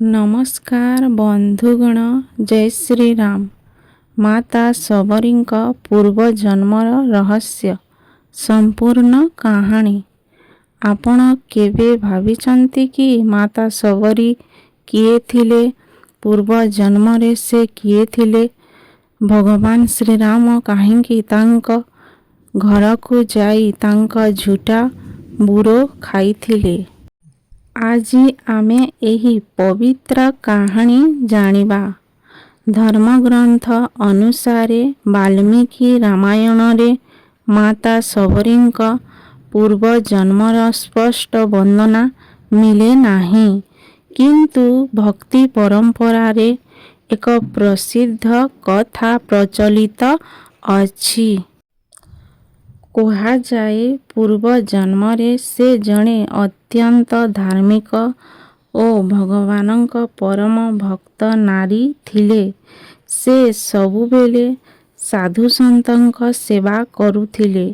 ନମସ୍କାର ବନ୍ଧୁଗଣ, ଜୟ ଶ୍ରୀରାମ। ମାତା ଶବରୀଙ୍କ ପୂର୍ବଜନ୍ମର ରହସ୍ୟ ସମ୍ପୂର୍ଣ୍ଣ କାହାଣୀ। ଆପଣ କେବେ ଭାବିଛନ୍ତି କି ମାତା ଶବରୀ କିଏ ଥିଲେ? ପୂର୍ବ ଜନ୍ମରେ ସେ କିଏ ଥିଲେ? ଭଗବାନ ଶ୍ରୀରାମ କାହିଁକି ତାଙ୍କ ଘରକୁ ଯାଇ ତାଙ୍କ ଝୁଟା ବୁର ଖାଇଥିଲେ? ଆଜି ଆମେ ଏହି ପବିତ୍ର କାହାଣୀ ଜାଣିବା। ଧର୍ମଗ୍ରନ୍ଥ ଅନୁସାରେ ବାଲ୍ମୀକି ରାମାୟଣରେ ମାତା ଶବରୀଙ୍କ ପୂର୍ବଜନ୍ମର ସ୍ପଷ୍ଟ ବର୍ଣ୍ଣନା ମିଳେ ନାହିଁ। କିନ୍ତୁ ଭକ୍ତି ପରମ୍ପରାରେ ଏକ ପ୍ରସିଦ୍ଧ କଥା ପ୍ରଚଳିତ ଅଛି। କୁହାଯାଏ, ପୂର୍ବଜନ୍ମରେ ସେ ଜଣେ ଅତ୍ୟନ୍ତ ଧାର୍ମିକ ଓ ଭଗବାନଙ୍କ ପରମ ଭକ୍ତ ନାରୀ ଥିଲେ। ସେ ସବୁବେଳେ ସାଧୁସନ୍ଥଙ୍କ ସେବା କରୁଥିଲେ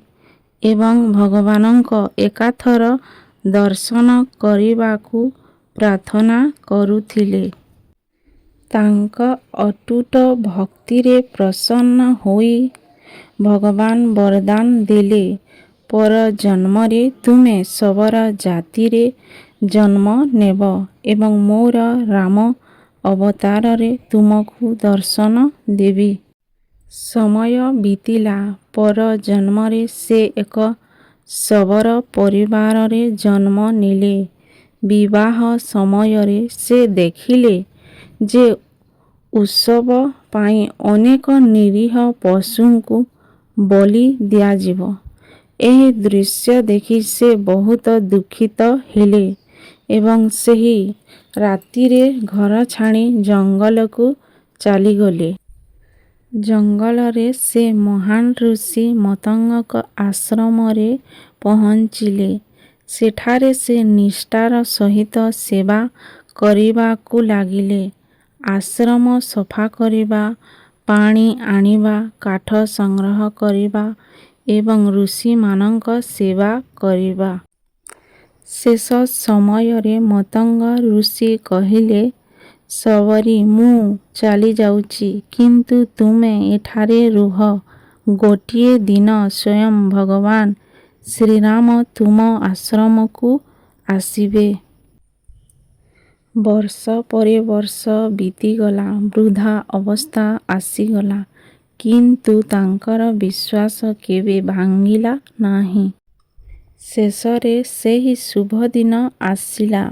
ଏବଂ ଭଗବାନଙ୍କ ଏକାଥର ଦର୍ଶନ କରିବାକୁ ପ୍ରାର୍ଥନା କରୁଥିଲେ। ତାଙ୍କ ଅଟୁଟ ଭକ୍ତିରେ ପ୍ରସନ୍ନ ହୋଇ ଭଗବାନ ବରଦାନ ଦେଲେ, ପରଜନ୍ମରେ ତୁମେ ଶବର ଜାତିରେ ଜନ୍ମ ନେବ ଏବଂ ମୋର ରାମ ଅବତାରରେ ତୁମକୁ ଦର୍ଶନ ଦେବି। ସମୟ ବିତିଲା। ପରଜନ୍ମରେ ସେ ଏକ ଶବର ପରିବାରରେ ଜନ୍ମ ନେଲେ। ବିବାହ ସମୟରେ ସେ ଦେଖିଲେ ଯେ ଉତ୍ସବ ପାଇଁ ଅନେକ ନିରୀହ ପଶୁଙ୍କୁ ବଳି ଦିଆଯିବ। ଏହି ଦୃଶ୍ୟ ଦେଖି ସେ ବହୁତ ଦୁଃଖିତ ହେଲେ ଏବଂ ସେହି ରାତିରେ ଘର ଛାଡ଼ି ଜଙ୍ଗଲକୁ ଚାଲିଗଲେ। ଜଙ୍ଗଲରେ ସେ ମହାନ ଋଷି ମତଙ୍ଗଙ୍କ ଆଶ୍ରମରେ ପହଞ୍ଚିଲେ। ସେଠାରେ ସେ ନିଷ୍ଠାର ସହିତ ସେବା କରିବାକୁ ଲାଗିଲେ। ଆଶ୍ରମ ସଫା କରିବା, ପାଣି ଆଣିବା, କାଠ ସଂଗ୍ରହ କରିବା ଏବଂ ଋଷିମାନଙ୍କ ସେବା କରିବା। ଶେଷ ସମୟରେ ମତଙ୍ଗ ଋଷି କହିଲେ, ଶବରୀ, ମୁଁ ଚାଲିଯାଉଛି, କିନ୍ତୁ ତୁମେ ଏଠାରେ ରୁହ। ଗୋଟିଏ ଦିନ ସ୍ୱୟଂ ଭଗବାନ ଶ୍ରୀରାମ ତୁମ ଆଶ୍ରମକୁ ଆସିବେ। ବର୍ଷ ପରେ ବର୍ଷ ବିତିଗଲା, ବୃଦ୍ଧା ଅବସ୍ଥା ଆସିଗଲା, କିନ୍ତୁ ତାଙ୍କର ବିଶ୍ୱାସ କେବେ ଭାଙ୍ଗିଲା ନାହିଁ। ଶେଷରେ ସେହି ଶୁଭ ଦିନ ଆସିଲା।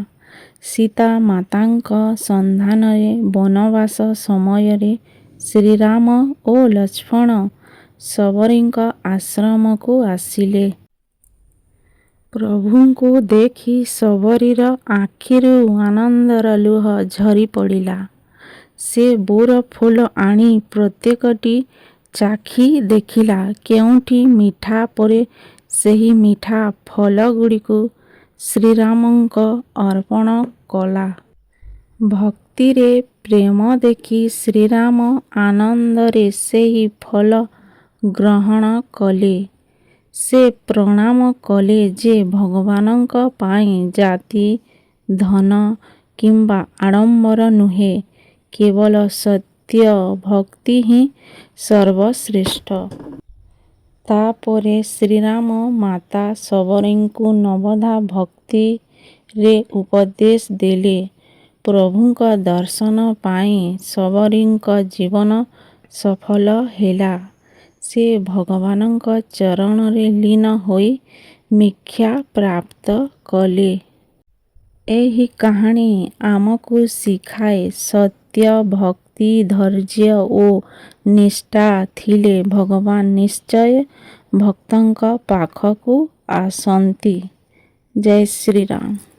ସୀତା ମାତାଙ୍କ ସନ୍ଧାନରେ ବନବାସ ସମୟରେ ଶ୍ରୀରାମ ଓ ଲକ୍ଷ୍ମଣ ଶବରୀଙ୍କ ଆଶ୍ରମକୁ ଆସିଲେ। ପ୍ରଭୁଙ୍କୁ ଦେଖି ଶବରୀର ଆଖିରୁ ଆନନ୍ଦର ଲୁହ ଝରିପଡ଼ିଲା। ସେ ବୋର ଫଳ ଆଣି ପ୍ରତ୍ୟେକଟି ଚାଖି ଦେଖିଲା, କେଉଁଟି ମିଠା। ପରେ ସେହି ମିଠା ଫଳଗୁଡ଼ିକୁ ଶ୍ରୀରାମଙ୍କୁ ଅର୍ପଣ କଲା। ଭକ୍ତିରେ ପ୍ରେମ ଦେଖି ଶ୍ରୀରାମ ଆନନ୍ଦରେ ସେହି ଫଳ ଗ୍ରହଣ କଲେ। ସେ ପ୍ରଣାମ କଲେ ଯେ ଭଗବାନଙ୍କ ପାଇଁ ଜାତି, ଧନ କିମ୍ବା ଆଡ଼ମ୍ବର ନୁହେଁ, କେବଳ ସତ୍ୟ ଭକ୍ତି ହିଁ ସର୍ବଶ୍ରେଷ୍ଠ। ତା'ପରେ ଶ୍ରୀରାମ ମାତା ଶବରୀଙ୍କୁ ନବଧା ଭକ୍ତିର ଉପଦେଶ ଦେଲେ। ପ୍ରଭୁଙ୍କ ଦର୍ଶନ ପାଇ ଶବରୀଙ୍କ ଜୀବନ ସଫଳ ହେଲା। ସେ ଭଗବାନଙ୍କ ଚରଣରେ ଲୀନ ହୋଇ ମୋକ୍ଷ ପ୍ରାପ୍ତ କଲେ। ଏହି କାହାଣୀ ଆମକୁ ଶିଖାଏ, ସତ୍ୟ, ଭକ୍ତି, ଧୈର୍ଯ୍ୟ ଓ ନିଷ୍ଠା ଥିଲେ ଭଗବାନ ନିଶ୍ଚୟ ଭକ୍ତଙ୍କ ପାଖକୁ ଆସନ୍ତି। ଜୟ ଶ୍ରୀରାମ।